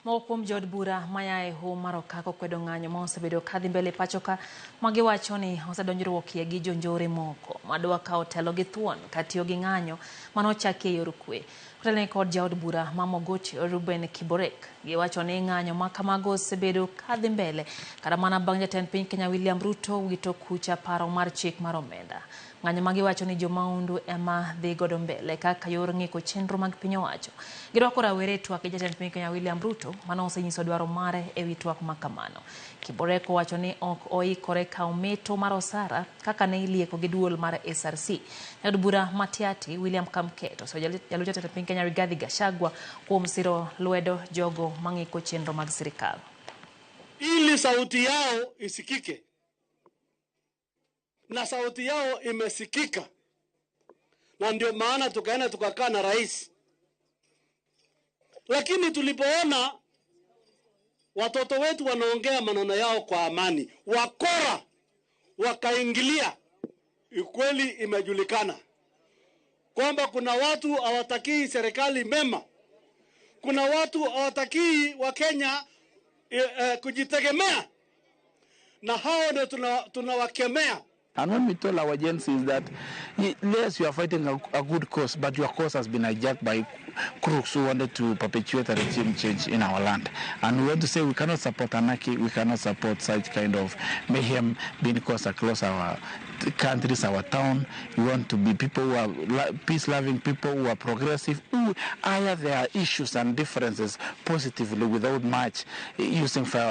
Moko kuom jood bura maya e hoho mar Okak okwedo ng'anyo ma osebedo kadhi mbele e pacho ka ma giwacho ni osedonjruokie gi jonjore moko madwa kawo telo gi thuon katiyo gi ng'anyo mane ochaki e yor kwe. Otelne kod jaod bura ma Mogotio Reuben Kiborek. Giwacho ni ng'anyo ma kamago osebedo kadhi mbele kata mana bang' jatend piny Kenya William Ruto wito kucha paro mar chik mar omenda. Ng'anyo ma giwacho ni jomaundu ema dhi godo mbele kaka yor ng'iko chenro mag piny owacho. Girwako rawere e twak gi jatend piny Kenya William Ruto mane osenyiso dwaro mare e wi twak ma kamano. Kiborek owacho ni ok oikore kawo meto mar osara kaka ne ilieko gi duol mar SRC. Jaod bura ma Tiaty William Kamket oseyo jalup jatend piny Kenya Rigathi Gachagua kuom siro lwedo jogo mang'iko chenro mag sirikal. Ili sauti yao isikike na sauti yao imesikika, na ndio maana tukaenda tukakaa na rais. Lakini tulipoona watoto wetu wanaongea maneno yao kwa amani, wakora wakaingilia. Ukweli imejulikana kwamba kuna watu hawatakii serikali mema, kuna watu hawatakii Wakenya kujitegemea, na hao ndio tunawakemea. And when we told our agencies that, yes, you are fighting a good cause, but your cause has been hijacked by crooks who wanted to perpetuate a regime change in our land. And we want to say we cannot support anarchy, we cannot support such kind of mayhem being caused across our countries, our town. We want to be people who are peace-loving people, who are progressive, who hire their issues and differences positively without much using violence.